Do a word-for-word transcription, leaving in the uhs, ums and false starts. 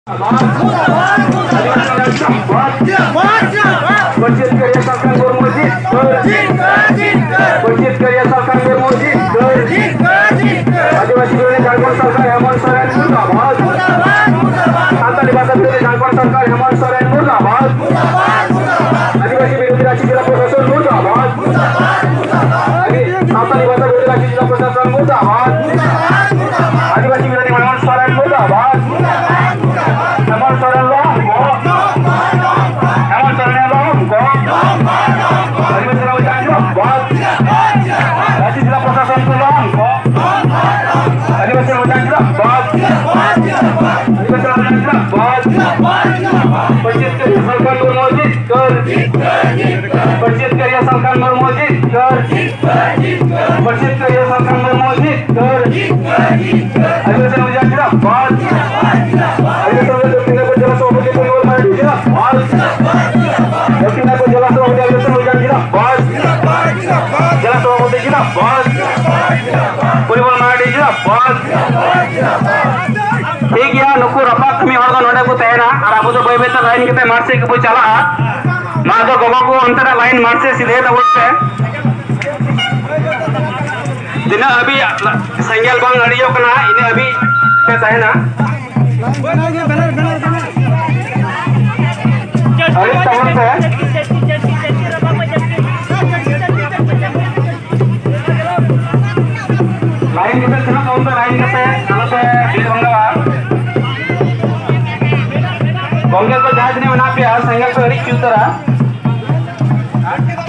ᱯᱟᱪᱮᱛ ᱠᱟᱨᱤᱭᱟ ᱥᱟᱞᱠᱷᱟᱱ ᱢᱩᱨᱢᱩ ᱡᱤᱛᱠᱟᱹᱨ। ᱯᱟᱪᱮᱛ ᱠᱟᱨᱤᱭᱟ ᱥᱟᱞᱠᱷᱟᱱ ᱢᱩᱨᱢᱩ ᱡᱤᱛᱠᱟᱹᱨ। ᱟᱹᱫᱤᱵᱟᱹᱥᱤ ᱵᱤᱨᱳᱫᱷᱤ ᱡᱷᱟᱲᱠᱷᱚᱸᱰ ᱥᱚᱨᱠᱟᱨ ᱦᱮᱢᱚᱱᱛ ᱥᱚᱨᱮᱱ ᱢᱩᱨᱫᱟᱵᱟᱫ। ᱥᱟᱱᱛᱟᱲᱤ ᱵᱷᱟᱥᱟ ᱵᱤᱨᱳᱫᱷᱤ ᱡᱷᱟᱲᱠᱷᱚᱸᱰ ᱥᱚᱨᱠᱟᱨ ᱦᱮᱢᱚᱱᱛ ᱥᱚᱨᱮᱱ ᱢᱩᱨᱫᱟᱵᱟᱫ। ᱟᱹᱫᱤᱵᱟᱹᱥᱤ ᱵᱤᱨᱳᱫᱷᱤ ᱨᱟᱸᱪᱤ ᱡᱮᱞᱟ ᱯᱨᱚᱥᱟᱥᱚᱱ ᱢᱩᱨᱫᱟᱵᱟᱫ। ᱥᱟᱱᱛᱟᱲᱤ ᱵᱷᱟᱥᱟ ᱵᱤᱨᱳᱫᱷᱤ ᱨᱟᱸᱪᱤ ᱡᱮᱞᱟ ᱯᱨᱚᱥᱟᱥᱚᱱ ᱢᱩᱨᱫᱟᱵᱟᱫ। ᱟᱹᱫᱤᱵᱟᱹᱥᱤ ᱵᱤᱨᱳᱫᱷᱤ ᱦᱮᱢᱚᱱᱛ ᱥᱚᱨᱮᱱ ᱢᱩᱨᱫᱟᱵᱟᱫ। ᱦᱮᱢᱚᱱᱛ ᱥᱚᱨᱮᱱ ᱞᱚᱝ ᱠᱚ। ᱦᱮᱢᱚᱱᱛ ᱥᱚᱨᱮᱱ ᱞᱚᱝ ᱠᱚ। ᱟᱹᱫᱤᱵᱟᱹᱥᱤ ᱨᱟᱸᱪᱤ ᱡᱮᱞᱟ ᱯᱨᱚᱥᱟᱥᱚᱱ ᱠᱚ ᱞᱚᱝ ᱠᱚ। ᱟᱹᱫᱤᱵᱟᱹᱥᱤ ᱨᱟᱸᱪᱤ ᱡᱮᱞᱟ ᱯᱨᱚᱥᱟᱥᱚᱱ ᱠᱚ ᱞᱚᱝ ᱠᱚ। ᱯᱟᱪᱮᱛ ᱠᱟᱨᱤᱭᱟ ᱥᱟᱞᱠᱷᱟᱱ ᱢᱩᱨᱢᱩ ᱡᱤᱛᱠᱟᱹᱨ। ᱯᱟᱪᱮᱛ ᱠᱟᱨᱤᱭᱟ ᱥᱟᱞᱠᱷᱟᱱ ᱢᱩᱨᱢᱩ ᱡᱤᱛᱠᱟᱹᱨ। ᱯᱟᱪᱮᱛ ᱠᱟᱨᱤᱭᱟ ᱥᱟᱞᱠᱷᱟᱱ ᱢᱩᱨᱢᱩ ᱡᱤᱛᱠᱟᱹᱨ। ᱟᱹᱫᱤᱵᱟᱹᱥᱤ ᱢᱚᱦᱤᱞᱟ ᱡᱤᱱᱫᱟᱵᱟᱫ। ᱟᱹᱫᱤᱵᱟᱹᱥᱤ ᱢᱚᱦᱤᱞᱟ ᱫᱚᱠᱠᱷᱤᱱ ᱫᱤᱱᱟᱡᱽᱯᱩᱨ ᱡᱮᱞᱟ ᱥᱚᱵᱷᱟᱯᱚᱛᱤ ᱯᱚᱨᱤᱢᱚᱞ ᱢᱟᱨᱰᱤ ᱡᱤᱱᱫᱟᱵᱟᱫ। ᱫᱚᱠᱠᱷᱤᱱ ᱫᱤᱱᱟᱡᱽᱯᱩᱨ ᱡᱮᱞᱟ ᱥᱚᱵᱷᱟᱯᱚᱛᱤ ᱟᱹᱫᱤᱵᱟᱹᱥᱤ ᱢᱚᱦᱤᱞᱟ ᱡᱤᱱᱫᱟᱵᱟᱫ। ᱡᱮᱞᱟ ᱥᱚᱵᱷᱟᱯᱚᱛᱤ ᱡᱤᱱᱫᱟᱵᱟᱫ। ᱯᱚᱨᱤᱢᱚᱞ ᱢᱟᱨᱰᱤ ᱡᱤᱱᱫᱟᱵᱟᱫ। ᱴᱷᱤᱠ ᱜᱮᱭᱟ, ᱱᱩᱠᱩ ᱨᱟᱯᱟᱜ ᱢᱤᱫ ᱦᱚᱲ ᱫᱚ ᱱᱚᱰᱮ ᱠᱚ ᱛᱟᱦᱮᱱᱟ ᱟᱨ ᱟᱵᱚ ᱫᱚ ᱵᱟᱹᱭ ᱵᱟᱹᱭ ᱛᱮ ᱞᱟᱭᱤᱱ ᱠᱟᱛᱮ ᱢᱟᱴᱷ ᱥᱮᱫ ᱜᱮᱵᱚ ᱪᱟᱞᱟᱜᱼᱟ᱾ ᱢᱟ ᱟᱫᱚ ᱜᱚᱜᱚ ᱠᱚ ᱚᱱᱛᱮ ᱨᱮ ᱞᱟᱭᱤᱱ ᱢᱟᱴᱷ ᱥᱮᱫ ᱥᱤᱫᱷᱟᱹᱭ ᱛᱟᱵᱚᱱ ᱯᱮ᱾ ᱛᱤᱱᱟᱹᱜ ᱦᱟᱹᱵᱤᱡ ᱥᱮᱸᱜᱮᱞ ᱵᱟᱝ ᱟᱹᱲᱤᱭᱚᱜ ᱠᱟᱱᱟ, ᱤᱱᱟᱹ ᱦᱟᱹᱵᱤᱡ ᱯᱮ ᱛᱟᱦᱮᱱᱟ᱾ ᱟᱹᱲᱤ ᱛᱟᱵᱚᱱ ᱯᱮ᱾ ᱞᱟᱭᱤᱱ ᱠᱟᱛᱮ ᱥᱮᱱᱚᱜ ᱛᱟᱵᱚᱱ ᱯᱮ, ᱞᱟᱭᱤᱱ ᱠᱟᱛᱮ, ᱟᱞᱚ ᱯᱮ ᱵᱷᱤᱲ ᱵᱷᱟᱝᱜᱟᱣᱟ᱾ ᱜᱚᱝᱠᱮ ᱠᱚ ᱡᱟᱦᱟᱸ ᱛᱤᱱᱟᱹᱜ ᱢᱮᱱᱟᱜ ᱯᱮᱭᱟ, ᱥᱮᱸᱜᱮᱞ ᱯᱮ ᱟᱹᱲᱤ ᱦᱚᱪᱚ ᱩᱛᱟᱹᱨᱟ᱾